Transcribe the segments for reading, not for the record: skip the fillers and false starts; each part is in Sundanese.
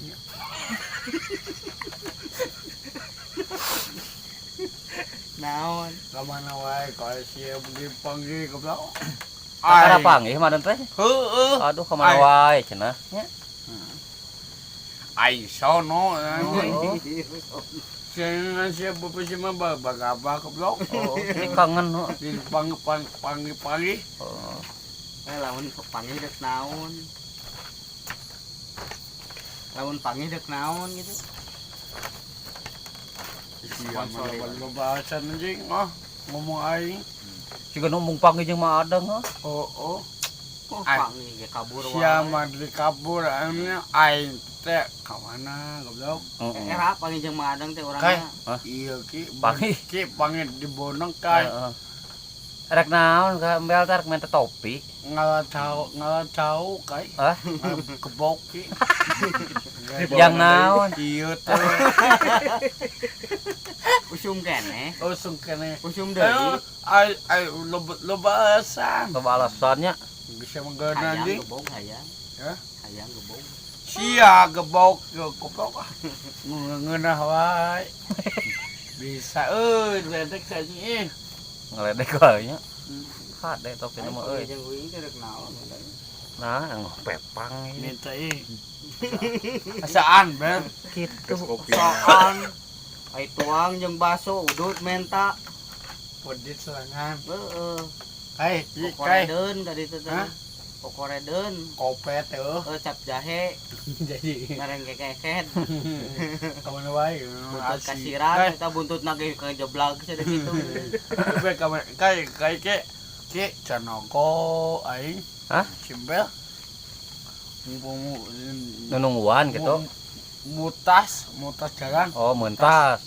nya. Naon? Ka mana wae ka sia dipanggil goblok. Kakara panggih mah teh. Heeh. Aduh, kemana wae cenah nya. Aing sono. Oh. Sia sia bapak sia mah bagabah goblok. Oh, ini kangen oh. Dipanggil panggil panggil. Oh. Eh, lamun panggil dek naon? Lamun panggil dek naon gitu. Sia mah bahasan anjing ah ngomong aing. Siga ngomong panggih jeung Mang Adeng ah. Oh oh. Oh, Ay. panggil ge kabur wae. Sia mah dikabur anu aing teh ka mana goblok. Heeh. Era panggil jeung Mang Adeng teh orangnya. Hah? Iya ki Panggih. Ki panggil dibonong kai. Heeh. Rek naon ka embel teh rek minta topi. Ngalah tahu kai. Hah? Kebok ki. Yang naon? Iya teh. Usum keneh. Usung kene. Usum Ayo, deui. ay ay loba loba alasan. Coba alasannya. Bisa menggeuna Hayang anjing. gebog hayang. Hah? Hayang gebog. Sia gebok goblok ah. Ngeunah wae. Bisa euy ledek anjing. Ngeledek wae nya. Kade topi Aing mah euy. panggil jeung uing teh rek naon. Nah, pepang ini. Minta ih. Asaan ber. Gitu. Kopi. Soan. Ai tuang jeung baso udut menta. Pedit serangan. Heeh. Kai, kai. Kokoredeun ka ditu teh. Hah? Kokoredeun. Kopet eueuh. Heuh, cap jahe Jadi ngareng kekeket. ka mana wae. Buntut kasiran eta buntutna ge kejeblag cenah kitu. Kai ka mana kai kai ke ke canogo aing. Hah? Cimbel. Mumpung Nunungguan gitu. Mutas, mutas jalan. Oh, mentas.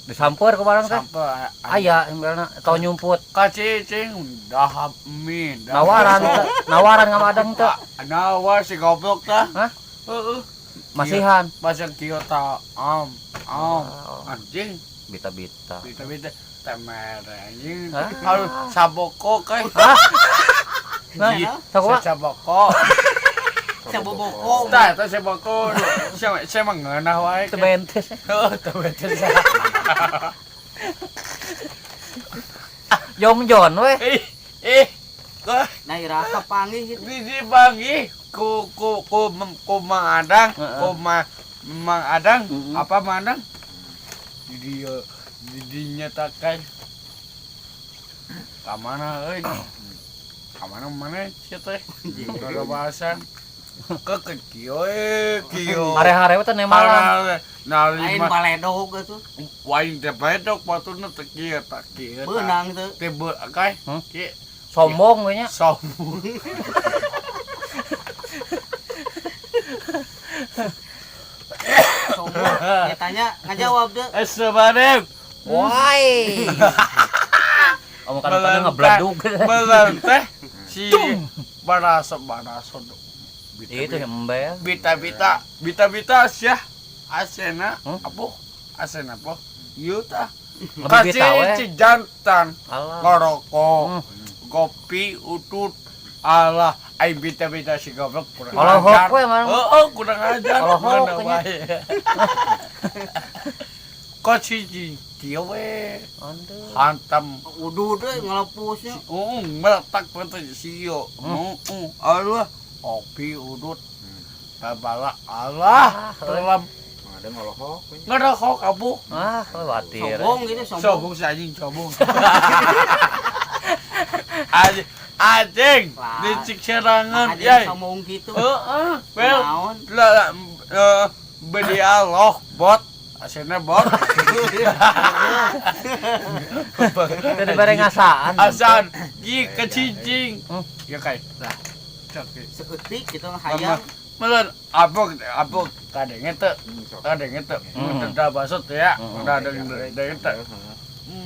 Disamper ke barang teh. Sampai Aya embelna atau nyumput. Ka cicing dahap mie. Dahap Nawaran bakso. teh, nawaran ka Madang teh. Nawar si goblok tah. Hah? Heeh. Masihan. Bahasa kieu ta am am Oh, anjing bita-bita. bita-bita temere anjing. Hah? Harus saboko kai. Hah? Nah, sakumaha? Saboko. Saboboko. Tah eta saboko. Saya saya mah ngeunah wae. Teu bentes. Heeh, teu bentes. Jongjon we. Eh, eh. Kok Nah, iraha panggih gitu. di dipanggih ku ku ku ku Mang Adang, Heeh. ku ma, Mang Adang, Mm-mm. apa Mang Adang? Di dia di dinyatakan ka mana euy? Ka mana mana sia teh? Kada bahasan. Ke ke kieu eh kieu. Hare-hare we teh nemalan. Nah, Lain lima baledog atuh. waing teh bedok patutna teh kieu tak kieu. Beunang teu. Teh be kai. Hmm? Ki Sombong we nya. sombong. Sombong. Dia tanya ngajawab teu. Sebarep. Woi. Omong kan tadi ngebledug. Bener teh si baraso baraso. Itu embel. Bita bita bita bita sia asena Hmm? apa asena apa ieu tah Lebih bita we. kasih si jantan Alah. ngerokok Hmm. kopi utut alah aing bita bita si goblok kurang Olohok ajar. we mang. Heeh, kurang ajar. Olohok Mana nya. wae. Kok si kieu we Aduh. hantam. Udut euy ngalepusnya. Oh, meletak pantai sio. Oh, Allah, kopi udut. Babala Allah, Ah, telam Mang Adeng ngelohok. ngerokok abu. Ah, khawatir. Sombong gitu, sombong. Sombong si anjing sombong. Anjing, anjing, Lah. dicik serangan, Nah, ya. sombong gitu. Heeh, well, Naon? lah, beli Allah bot, aslinya bot. Teu dibere ngasaan. Asan, gi kecicing. Hmm. Ya kai, lah. Cok. Seeutik gitu hayang. Melen abok abok kadenge teu, kadenge teu. Hmm. Udah basut ya, Hmm. udah denge teu.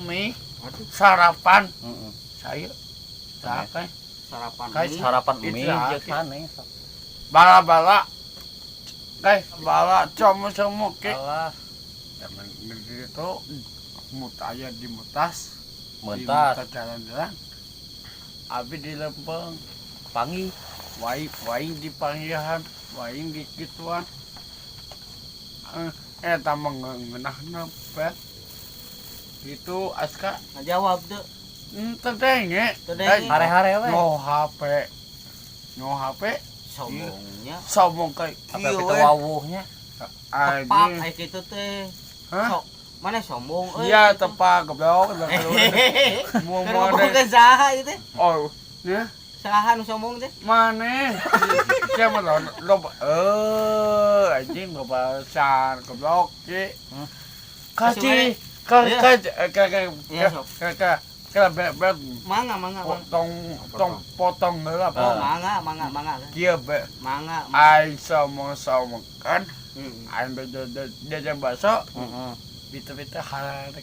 Mie sarapan Heeh. saya tak kai Sarapan Kai, mie. Sarapan Itu mie lah. jeung sanes. Bala-bala kai bala como-como ke. Alah, Zaman itu mutaya di mutas, di mentas mutas jalan-jalan. Abi di lempeng, panggih. waing waing di panggihan, waing di gituan. Eta mah ngeunahna pet. Itu Aska Ngajawab teu. Teu denge. Teu denge. Hare-hare we. No HP. No HP Sombongnya. sombong kayak Apa kieu kita we. wawuhnya? Tepak Anjing. aya kitu teh. Hah? Sok mana sombong euy. Iya tepak goblok. Mau Keur mau ngomong ke saha ieu teh? Oh, ya Saha nu sombong teh? mana? Siapa lo lo anjing loba sar goblok ki. Kaci Iya. kaci kaci Iya, sok. kaci kaci be be Mangga mangga mangga. potong tong potong heula Oh, apa? mangga mangga mangga. Kieu be Mangga. ai sombong sombong kan Hmm. aing be jajan bakso Heeh. bita-bita harek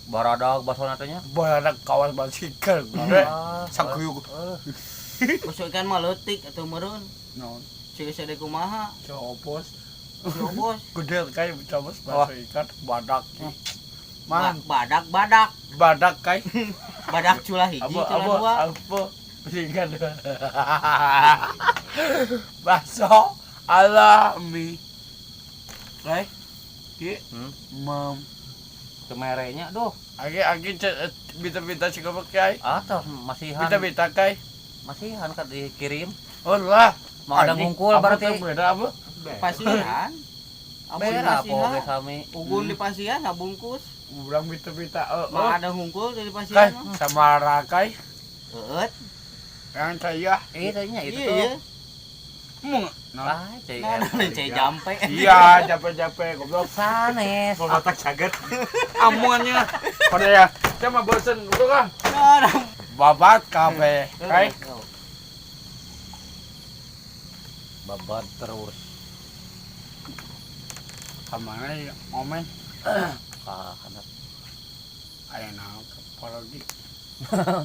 Baradag basona teh nya. barak kawas basikal gede sakuyuk Busuk ikan mah leutik atuh meureun. non Cik sade kumaha? copos Cobos. gede kayak cobos bakso ikan badak man Badak badak. badak kai Badak culah hiji apa culah apa dua. apa ikan bakso ala mie kai ki mem Teu merenya duh. aki aki bita-bita si goblok kai Ah, tah masihan. bita-bita kai Masihan kan dikirim. oh lah Mau ada Anjing, ngungkul apa berarti. teh beda apa Pasihan. Abun Beda apa oge pasihan. sami. Ugun di pasihan bungkus. urang bita-bita oh, oh. Mah ada hungkul di Kai pasihan mah. sama rakai Heueut. yang saya Itu nya itu Iya tuh. iya. mung nah. Ah, cai. Nah, nah, cai jampe. Iya, capek-capek goblok. Sanes. Otak caget. Amungannya pada ya. Saya mah bosen goblok ah. Nah, nah. Babat kabeh. Kai. Babat terus. Kamana ya ngomen? Ka kana. Aya naon ke parogi.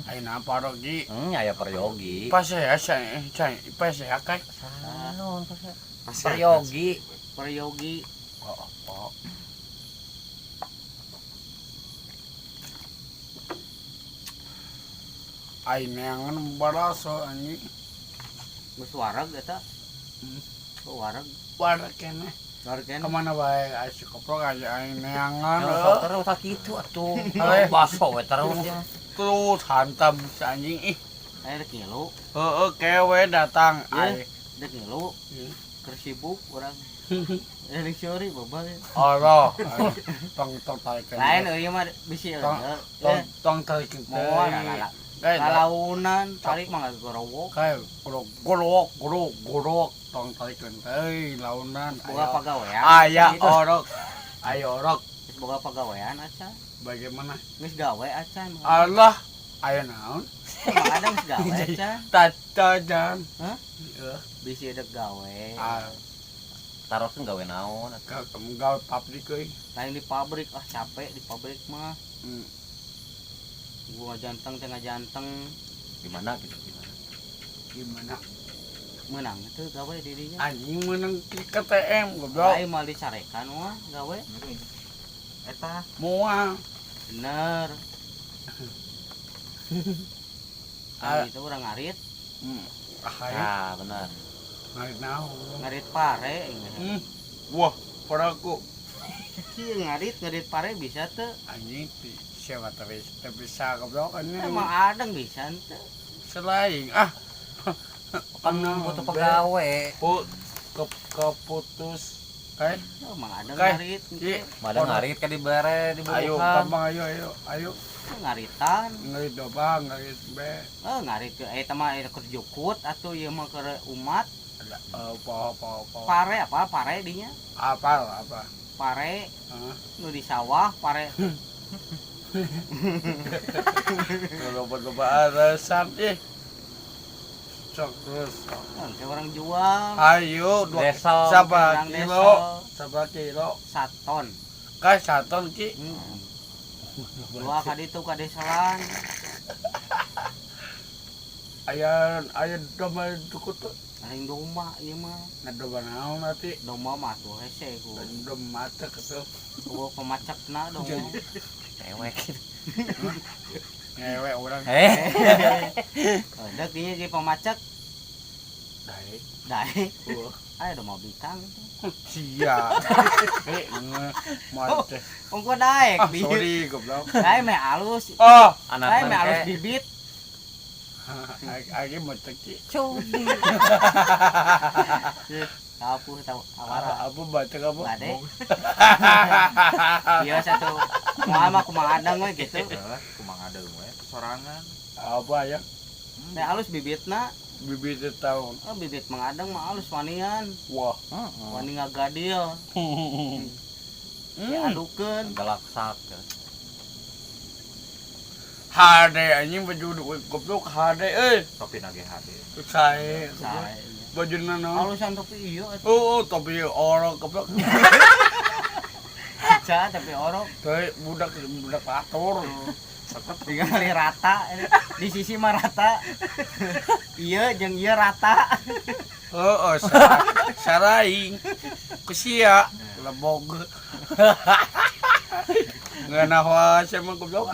Aya naon parogi. Aya peryogi. Pas ya saya saya pas ya kai. Sanon pas ya. Peryogi. Peryogi. Oh, oh. Ai neangan baraso anjing. Geus wareg eta. Oh, wareg. Wareg keneh. Wareg keneh. Kemana bae ai si koprok aja ai neangan. Yang sok terus sakitu atuh. Eh. Baso we terus ya. Terus hantam si anjing ih. Aya rek ngilu, Heeh, kewe datang Iya. ai. rek ngilu. Iya. Keur sibuk urang. Eh rek sore babal. Allah. Tong tong tarikeun. Lain euy mah bisi Tong euy. tong tong tarikeun. Moal lah. Kayak Lalaunan tarik mah geus gorowok. kayak gorok gorok gorok gorok tong tarikeun teuy launan. Boga pagawean. Aya orok. Ayo orok. Geus boga pagawean acan. Bagaimana? Geus gawe acan. Allah. Aya naon? Emang ada geus gawe acan. Tatajan. Hah? Heeh. Bisi dek gawe. Ah, Taroskeun gawe naon atuh. gawe pabrik euy. Lain di pabrik ah capek di pabrik mah. Gua janteng teh ngajanteng Gimana gitu gimana. Gimana? menang itu gawe dirinya. Anjing menang di KTM goblok. Lain mah dicarekan wah gawe. Eta. Moal. Bener. Ah. Kan itu orang ngarit, Ah, aya Ah, benar. ngarit naon. ngarit pare ingat. Wah, paraku Kieu ngarit, ngarit pare bisa teu. anjing siapa tapi bisa goblok anjing. Emang adeng bisa teu. Selain ah Kan butuh pegawai. Pu keputus kayak Emang adeng Kai. ngarit. Ki Mada ngarit ka dibere ayo diburuhan. gampang ayo ayo ayo Ngaritan. ngarit doba ngarit be Eh ngarit ke eta mah eta keur jukut atuh ieu mah keur umat. ada poho poho poho Pare apa pare dinya? apa apa Pare Hah? nu di sawah pare Loba-loba alasan ih sok terus kan kayak orang jual ayo dua Desa. sabar orang kilo desa sabar kilo saton. kai saton ki Dua kali itu ka desalan. aya aya domba dukut tuh Lain domba ieu mah. nah domba naon nanti Domba mah tuh hese ku. domba mata gitu Gua pemacakna domba. Cewek gitu. ngewe orang Eh. Dek dinya jadi pemacak. Daek. Daek. Ayo domba bikang itu. Sia. Eh, moal teh. Ongko daek. Ah, sorry goblok. Daek meh alus. Oh, Anak Daek meh alus bibit. Aing mau teki. Cudi. Kapuh tahu awara. Apa baca apa? Bade. Iya satu. Moal mah kumaha adang we gitu. Kumaha adeng we sorangan. Apa ya? Meh alus bibitna. Bibit tahun. Oh, bibit mengadang mah alus wanian. Wah. Wani ngagadil. Diadukeun. Galaksak. HD anjing baju goblok HD euy. Topi nage HD. Sae. Sae. Baju naon? Alusan topi iya atuh. Oh, topi orok goblok. Ca tapi orok. Teu budak budak atur. Tinggal rata di sisi mah rata. Iya jeung ieu rata. Heeh, saraing. Ku sia lebog. Ngeunah wae sia mah goblok.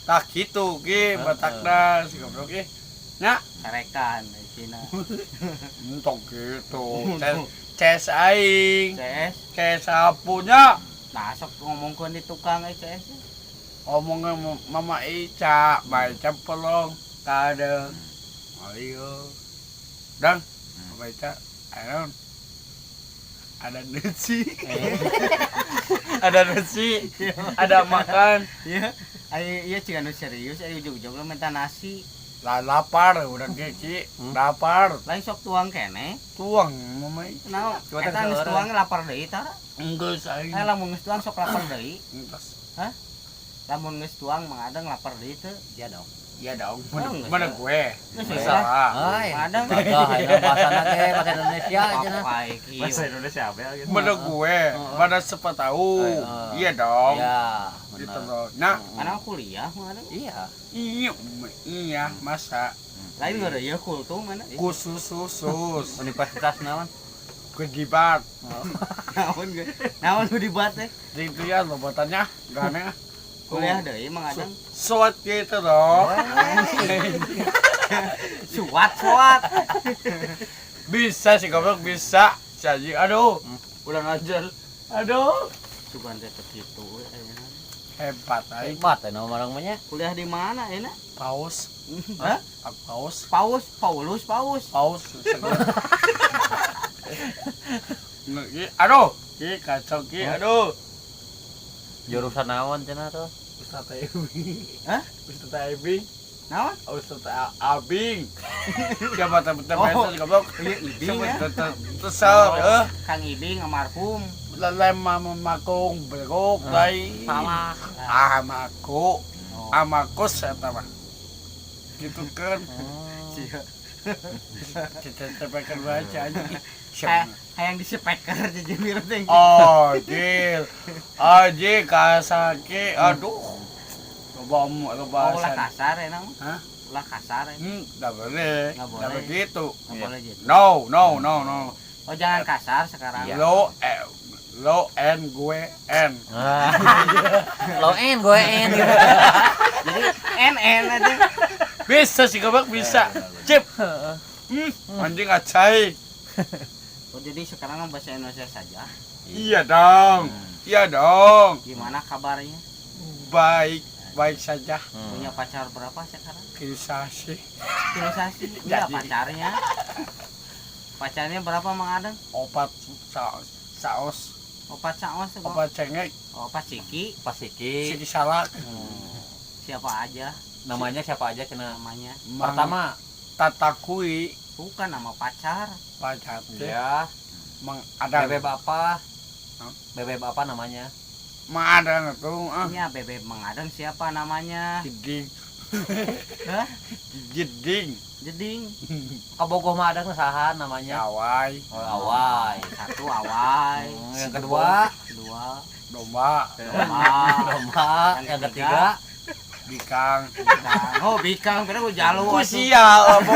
Tah kitu ki batakna si goblok ki. Nya Sarekan di Cina. entok gitu. Ces aing. CS. Ces sapunya. Nah, sok ngomongkeun di tukang CS. Omongnya Mama Ica, baca pelong, kadang. Ayo. Dang, Mama Ica, ayo. Ada nasi. Ada nasi, ada makan. Iya. Ayo iya cing anu serius, ayo ujug-ujug minta nasi. Lah lapar udah ki, lapar. Lain sok tuang kene. Tuang Mama Ica. Nah, Coba eta geus tuang lapar deui tah. Enggeus aing. Eh lamun geus tuang sok lapar deui. Entos. Hah? Lamun geus tuang mengadang lapar deui teu. Iya dong. Iya dong, Oh, mana enggak. gue. Geus we lah. Salah. Hai. Mengadang. Gagah aya bahasana teh bahasa Indonesia cenah. Apa kieu? Bahasa Indonesia apa gitu. Mana gue, mana siapa tahu. Iya dong. Iya, Gitu benar. loh. Nah, Anak kuliah mengadang. Iya. iya, iya, masa Lain ngeureuyeuh kultum mana? khusus khusus Universitas naon? kedibat Naon ge? Naon nu dibuat teh? itu ya lobatannya gane Kuliah deui mengadang. suat gitu loh. Suat-suat. Bisa sih goblok bisa jadi aduh ulang ajar aduh Sugan teh teu kitu we ayeuna. hebat aing. Hebat aya nama orang mah nya. Kuliah di mana ayeuna? Paus. Hah? Paus. Paus, Paulus, Paus. Paus. Nggak, ki, aduh ki kacau ki aduh. Jurusan naon cenah tuh? Ustaz Ebing. Hah? Ustaz Ebing. Naon? Ustaz Abing. Siapa teman-teman Oh. itu goblok? Iya, Ibing ya. Tesel eh Kang Ibing almarhum. lalai mama makong berok lain. Salah. Amaku, amakus eta mah. Gitu kan. Sia. Kita tepekan baca aja. Hayang di speaker jadi mirip teh. Oh, deal. Aji kasake, aduh. Loba loba Oh, ulah kasar ya mah. Hah? Ulah kasar ya. Nggak boleh. Nggak boleh. Nggak begitu. Nggak boleh gitu. No, no, no, no. Oh, jangan kasar sekarang. Iya. Lo lo N gue N. Lo N gue N gitu. Jadi N N aja. Bisa sih gobek bisa. Cip. Anjing acai. Oh, jadi sekarang bahasa Indonesia saja. Iya dong. Iya dong. Gimana kabarnya? Baik, baik saja. Punya pacar berapa sekarang? Kisah sih. Kilusasi? Enggak Jadi. pacarnya. Pacarnya berapa Mang Adeng? Opat saus, saus, Opat saos, opat cengek, Opat siki. Pasiki. siki salak. Siapa aja Namanya siapa aja cenah? namanya? Mang Pertama, tatakui Bukan nama pacar. pacar teh. ya, Mang ada bebeb apa? Hah? Bebeb apa namanya? Mang ada tuh ah. Iya, bebeb Mang Adeng siapa namanya? Jeding. Hah? Jeding. Jeding. Kabogoh mah ada saha namanya? Awai, Oh, Awai. Satu Awai, Yang kedua, dua domba, domba, domba. Yang Yang ketiga, bikang. Bikang. Oh, bikang, kira gua jalu. Ku sial apa?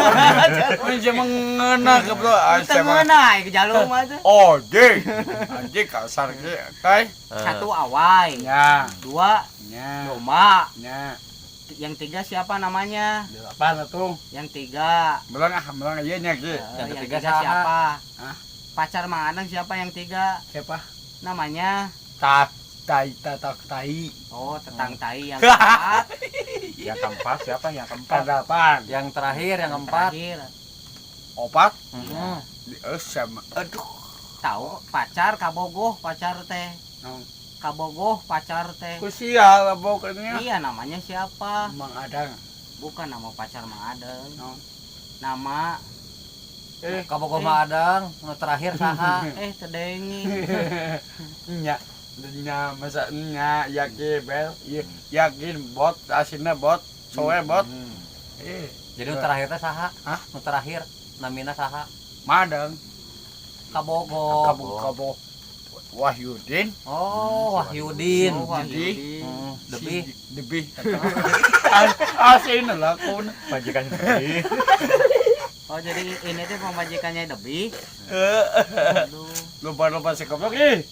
Mun mengena goblok. Ah, Teu ngeunah ke jalu mah tuh. Oh, ding. Anjing kasar ge, kai. Satu Awai, Nya, dua nya, domba, nya. Yang tiga siapa namanya? Delapan atuh. Yang tiga. Melang ah, melang ieu nya ki. Eh, Yang yang ketiga tiga saha? siapa? Hah? Pacar Mang Adeng siapa yang tiga? Siapa? Namanya? Tak tai tatak tai. Oh, tetang tai yang keempat. Yang keempat siapa yang keempat? Delapan. Yang terakhir, yang keempat. Terakhir. Opat. Heeh. Di sama. Aduh. Tahu pacar kabogoh pacar teh. Naon? Kabogoh pacar teh. Ku sial pokoknya. Iya, namanya siapa? Mang Adang. Bukan nama pacar Mang Adeng. Naon? Nama Eh, Kabogoh mah Adeng, nu terakhir saha? Eh, tedengi. Nya nya masa nya yakin bel. Iya, yakin bot asina bot, soe bot. Eh, Jadi nu terakhir teh saha? Hah? Nu terakhir namina saha? Madang. Kabogoh. Kabu kabu Wahyudin. Oh, Wahyudin. Oh, Wahyudin. Lebih. Lebih. Asina lakon. Majikan sendiri. Oh, jadi ini tuh pemajikannya Debi. Aduh. Lupa-lupa si goblok ih.